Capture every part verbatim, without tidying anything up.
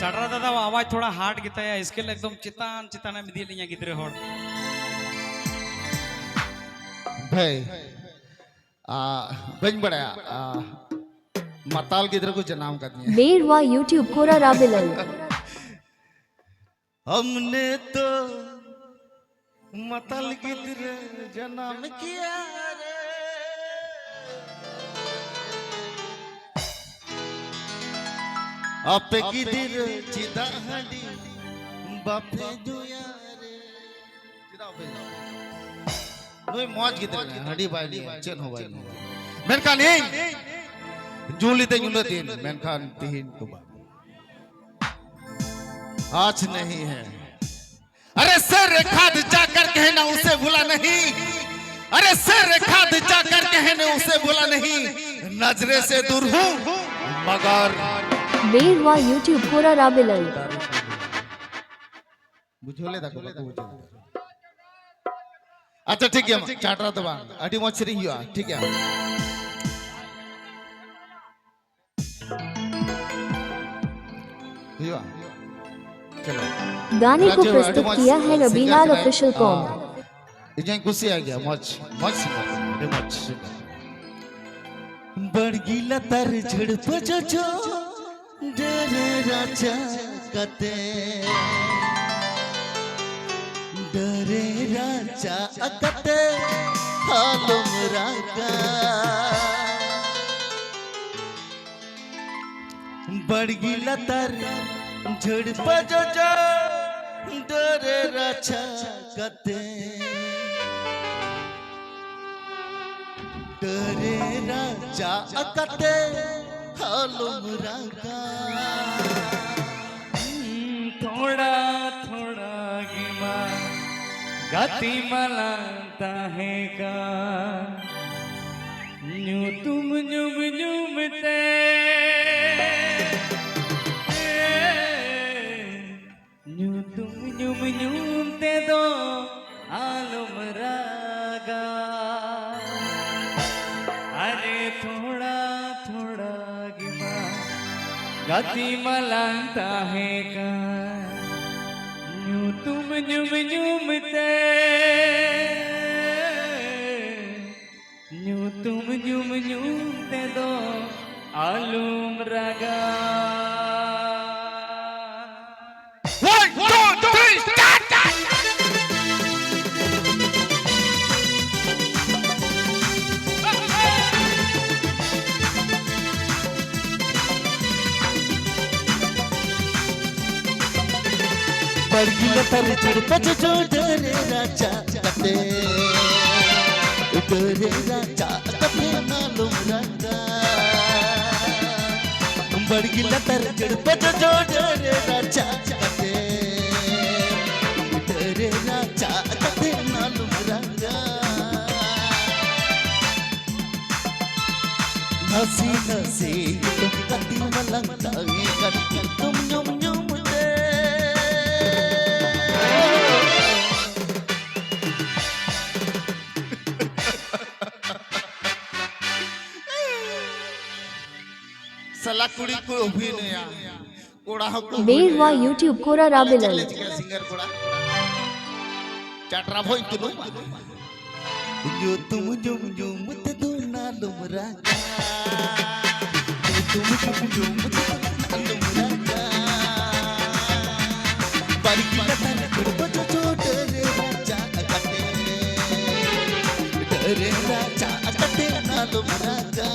ᱪᱟᱰᱨᱟ ᱫᱟᱫᱟ ᱟᱣᱟᱡ ᱛᱷᱚᱲᱟ ᱦᱟᱨᱰ ᱜᱮᱛᱟᱭᱟ, ᱥᱠᱮᱞ ᱮᱠᱫᱚᱢ ᱪᱮᱛᱟᱱ ᱪᱮᱛᱟᱱᱮᱢ ᱤᱫᱤᱭᱮᱫ ᱞᱤᱧᱟ ᱜᱤᱫᱽᱨᱟᱹ ᱦᱚᱲ᱾ ᱵᱷᱟᱭ, ᱟ, ᱵᱟᱹᱧ ᱵᱟᱲᱟᱭᱟ, ᱟ, ᱢᱟᱛᱟᱞ ᱜᱤᱫᱽᱨᱟᱹ ᱠᱚ ᱡᱟᱱᱟᱢ ᱠᱟᱫᱤᱧᱟ᱾ ᱵᱮᱨᱣᱟ YouTube ᱠᱚᱨᱟ ᱨᱟᱵᱮᱞᱟᱞ᱾ हमने तो ᱢᱟᱛᱟᱞ ᱜᱤᱫᱽᱨᱟᱹ ᱡᱟᱱᱟᱢ ᱠᱮᱭᱟ ᱨᱮ᱾ ᱟᱯᱮ ᱜᱤᱫᱽᱨᱟᱹ ᱪᱮᱫᱟᱜ ᱦᱟᱺᱰᱤ ᱵᱟᱯᱮ ᱧᱩᱭᱟ ᱨᱮ? ᱪᱮᱫᱟᱜ ᱵᱟᱯᱮ ᱧᱩᱭᱟ? ᱱᱩᱭ ᱢᱚᱡᱽ ᱜᱤᱫᱽᱨᱟᱹ ᱠᱟᱱᱟᱭ, ᱦᱟᱺᱰᱤ ᱵᱟᱭ ᱧᱩᱭᱟ, ᱪᱮᱫ ᱦᱚᱸ ᱵᱟᱭ ᱧᱩᱭᱟ᱾ ᱢᱮᱱᱠᱷᱟᱱ ᱤᱧ ᱧᱩ ᱞᱤᱫᱟᱹᱧ ᱩᱱᱟᱹᱜ ᱫᱤᱱ, ᱢᱮᱱᱠᱷᱟᱱ ᱛᱤᱦᱤᱧ ᱫᱚ ᱵᱟᱝ᱾ आज नहीं है। अरे सिर खाद जाकर कहना उसे भूला नहीं, अरे सिर खाद जाकर कहने उसे भूला नहीं, नजरे से दूर हूँ मगर। ᱵᱮᱨᱣᱟ YouTube ᱠᱚᱨᱟ ᱨᱟᱵᱮᱞᱟᱞ᱾ ᱵᱩᱡᱷᱟᱹᱣ ᱞᱮᱫᱟ ᱠᱚ, ᱵᱟᱠᱚ ᱵᱩᱡᱷᱟᱹᱣ ᱞᱮᱫᱟ᱾ ᱟᱪᱪᱷᱟ, ᱴᱷᱤᱠ ᱜᱮᱭᱟ, ᱢᱟ, ᱪᱟᱰᱨᱟ ᱫᱚ ᱵᱟᱝ, ᱟᱹᱰᱤ ᱢᱚᱡᱽ ᱥᱮᱨᱮᱧ ᱦᱩᱭᱩᱜᱼᱟ, ᱴᱷᱤᱠ ᱜᱮᱭᱟ᱾ ᱦᱩᱭᱩᱜᱼᱟ᱾ ᱪᱚᱞᱚ᱾ गाने को प्रस्तुत किया है रबीलाल ऑफिशियल कॉम। ᱤᱧ ᱦᱚᱸᱧ ᱠᱩᱥᱤᱭᱟᱜ ᱜᱮᱭᱟ, ᱢᱚᱡᱽ, ᱢᱚᱡᱽ ᱥᱤᱝᱜᱟᱨ, ᱟᱹᱰᱤ ᱢᱚᱡᱽ ᱥᱤᱝᱜᱟᱨ᱾ ᱵᱟᱲᱜᱤ ᱞᱟᱛᱟᱨ ᱡᱷᱟᱹᱲᱯᱟᱹ ᱡᱚᱡᱚ, ᱰᱟᱹᱨᱮ ᱨᱟᱪᱟ ᱠᱟᱛᱮ, ᱰᱟᱹᱨᱮ ᱨᱟᱪᱟ ᱠᱟᱛᱮ, ᱟᱞᱚᱢ ᱨᱟᱜᱟ᱾ ᱵᱟᱲᱜᱤ ᱞᱟᱛᱟᱨ ᱡᱷᱟᱹᱲᱯᱟᱹ ᱡᱚᱡᱚ, ᱰᱟᱹᱨᱮ ᱨᱟᱪᱟ ᱠᱟᱛᱮ, ᱰᱟᱹᱨᱮ ᱨᱟᱪᱟ ᱠᱟᱛᱮ ᱟᱞᱚᱢ ᱨᱟᱜᱟ᱾ ᱛᱷᱚᱲᱟ ᱛᱷᱚᱲᱟ ᱜᱮ ᱢᱟ ᱜᱟᱛᱮ ᱢᱟᱞᱟᱝ ᱛᱟᱦᱮᱸ ᱠᱟᱱ, ᱧᱩᱛᱩᱢ ᱧᱩᱢ ᱧᱩᱢ ᱛᱮ, ᱧᱩᱛᱩᱢ ᱧᱩᱢ ᱧᱩᱢ ᱛᱮᱫᱚ ᱟᱞᱚᱢ ᱨᱟᱜᱟ᱾ ᱟᱨᱮ ᱛᱷᱚᱲᱟ ᱛᱷᱚᱲᱟ ᱜᱮ ᱢᱟ ᱜᱟᱛᱮ ᱢᱟᱞᱟᱝ ᱛᱟᱦᱮᱸ ᱠᱟᱱ ᱧᱩᱛᱩᱢ ᱧᱩᱢ ᱧᱩᱢ ᱛᱮ, ᱧᱩᱛᱩᱢ ᱧᱩᱢ ᱧᱩᱢ ᱛᱮᱫᱚ ᱟᱞᱚᱢ ᱨᱟᱜᱟ᱾ One, two, three, start! ᱵᱟᱲᱜᱤ ᱞᱟᱛᱟᱨ ᱨᱮ ᱪᱟᱹᱲ ᱯᱟᱪᱮ ᱪᱚ ᱰᱟᱹᱨᱮ ᱨᱟᱪᱟ ᱠᱟᱛᱮ, ᱰᱟᱹᱨᱮ ᱨᱟᱪᱟ ᱠᱟᱛᱮ ᱱᱟᱞᱚᱢ ᱨᱟᱜᱟ᱾ ᱵᱟᱲᱜᱤ ᱞᱟᱛᱟᱨ ᱨᱮ ᱪᱟᱹᱲ ᱯᱟᱪᱮ ᱪᱚ ᱰᱟᱹᱨᱮ ᱨᱟᱪᱟ ᱠᱟᱛᱮ, ᱰᱟᱹᱨᱮ ᱨᱟᱪᱟ ᱠᱟᱛᱮ ᱱᱟᱞᱚᱢ ᱨᱟᱜᱟ᱾ ᱱᱟᱥᱮ ᱱᱟᱥᱮ ᱠᱟᱹᱴᱤᱡ ᱢᱟᱞᱟᱝ ᱛᱟᱦᱮᱸ ᱠᱟᱱ ᱧᱩᱛᱩᱢ ᱧᱩᱢ ᱧᱩᱢ ᱛᱮ᱾ ᱥᱟᱞᱟ ᱠᱩᱲᱤ ᱠᱚ ᱚᱵᱷᱤᱱᱚᱭᱟ᱾ ᱠᱚᱲᱟ ᱦᱚᱸᱠᱚ ᱵᱮᱨᱣᱟ ᱦᱩᱭᱱᱟ᱾ YouTube ᱠᱚᱨᱟ ᱟᱞᱮ ᱨᱟᱵᱮᱞᱟᱞ᱾ ᱪᱮᱫ ᱞᱮ ᱪᱤᱠᱟᱹᱭᱟ ᱥᱤᱝᱜᱟᱨ ᱠᱚᱲᱟ? ᱪᱟᱴᱨᱟ ᱵᱷᱚᱡ ᱛᱩᱞᱩᱢ᱾ ᱧᱩᱛᱩᱢ ᱧᱩᱢ ᱧᱩᱢ ᱛᱮᱫᱚ ᱱᱟᱞᱚᱢ ᱨᱟᱜᱟ᱾ ᱧᱩᱛᱩᱢ ᱧᱩᱢ ᱧᱩᱢ ᱛᱮᱫᱚ ᱱᱟᱞᱚᱢ ᱨᱟᱜᱟ᱾ ᱵᱟᱲᱜᱤ ᱞᱟᱛᱟᱨ ᱨᱮ ᱠᱩᱲᱵᱟᱹ ᱡᱚᱡᱚ ᱰᱟᱹᱨᱮ ᱨᱟᱪᱟ ᱠᱟᱛᱮ᱾ ᱰᱟᱹᱨᱮ ᱨᱟᱪᱟ ᱠᱟᱛᱮ ᱱᱟᱞᱚᱢ ᱨᱟᱜᱟ᱾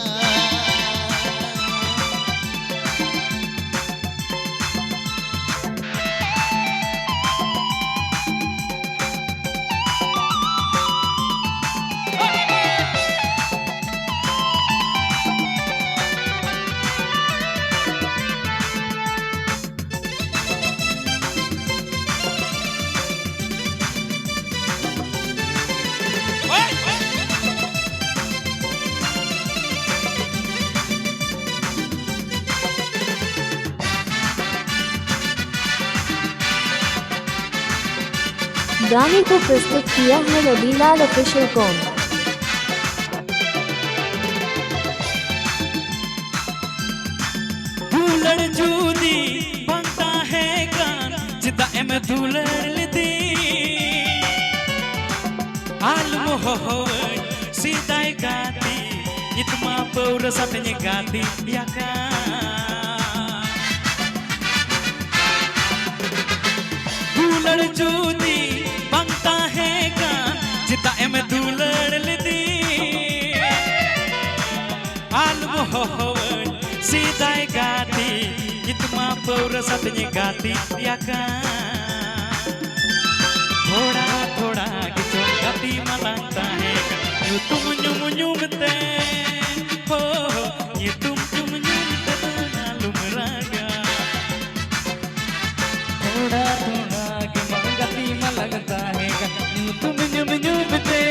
गाने को प्रस्तुत किया है रविलाल ऑफिशियल कॉम। ᱫᱩᱞᱟᱹᱲ ᱡᱩᱫᱤ ᱵᱟᱝ ᱛᱟᱦᱮᱸ ᱠᱟᱱ, ᱪᱮᱫᱟᱜ ᱮᱢ ᱫᱩᱞᱟᱹᱲ ᱞᱤᱫᱤᱧ? ᱟᱞᱚᱢ ᱦᱚᱦᱚᱣᱟᱹᱧ ᱥᱮᱫᱟᱭ ᱜᱟᱛᱮ, ᱱᱤᱛ ᱢᱟ ᱯᱟᱹᱣᱨᱟᱹ ᱥᱟᱛᱮᱧ ᱜᱟᱛᱮ ᱟᱠᱟᱱ᱾ ᱫᱩᱞᱟᱹᱲ ᱡᱩᱫᱤ ᱵᱟᱝ ᱛᱟᱦᱮᱸ ᱠᱟᱱ, ᱪᱮᱫᱟᱜ ᱮᱢ ᱫᱩᱞᱟᱹᱲ ᱞᱤᱫᱤᱧ? ᱟᱞᱚᱢ ᱦᱚᱦᱚᱣᱟᱹᱧ ᱥᱮᱫᱟᱭ ᱜᱟᱛᱮ, ᱱᱤᱛ ᱢᱟ ᱯᱟᱹᱣᱨᱟᱹ ᱥᱟᱛᱮᱧ ᱜᱟᱛᱮ ᱟᱠᱟᱱ᱾ ᱛᱷᱚᱲᱟ ᱛᱷᱚᱲᱟ ᱜᱮ ᱪᱚᱝ ᱜᱟᱛᱮ ᱢᱟᱞᱟᱝ ᱛᱟᱦᱮᱸ ᱠᱟᱱ, ᱧᱩᱛᱩᱢ ᱧᱩᱢ ᱧᱩᱢ ᱛᱮ, ᱦᱳ, ᱧᱩᱛᱩᱢ ᱧᱩᱢ ᱧᱩᱢ ᱛᱮ ᱫᱚ ᱟᱞᱚᱢ ᱨᱟᱜᱟ᱾ ᱛᱷᱚᱲᱟ ᱛᱷᱚᱲᱟ ᱜᱮ ᱢᱟ ᱜᱟᱛᱮ ᱢᱟᱞᱟᱝ ᱛᱟᱦᱮᱸ ᱠᱟᱱ, ᱧᱩᱛᱩᱢ ᱧᱩᱢ ᱧᱩᱢ ᱛᱮ,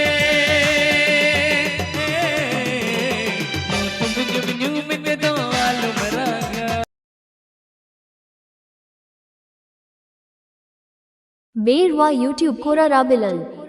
ᱧᱩᱛᱩᱢ ᱧᱩᱢ ᱧᱩᱢ ᱛᱮ ᱫᱚ ᱟᱞᱚᱢ ᱨᱟᱜᱟ᱾ Berwa YouTube Kora Rabilan.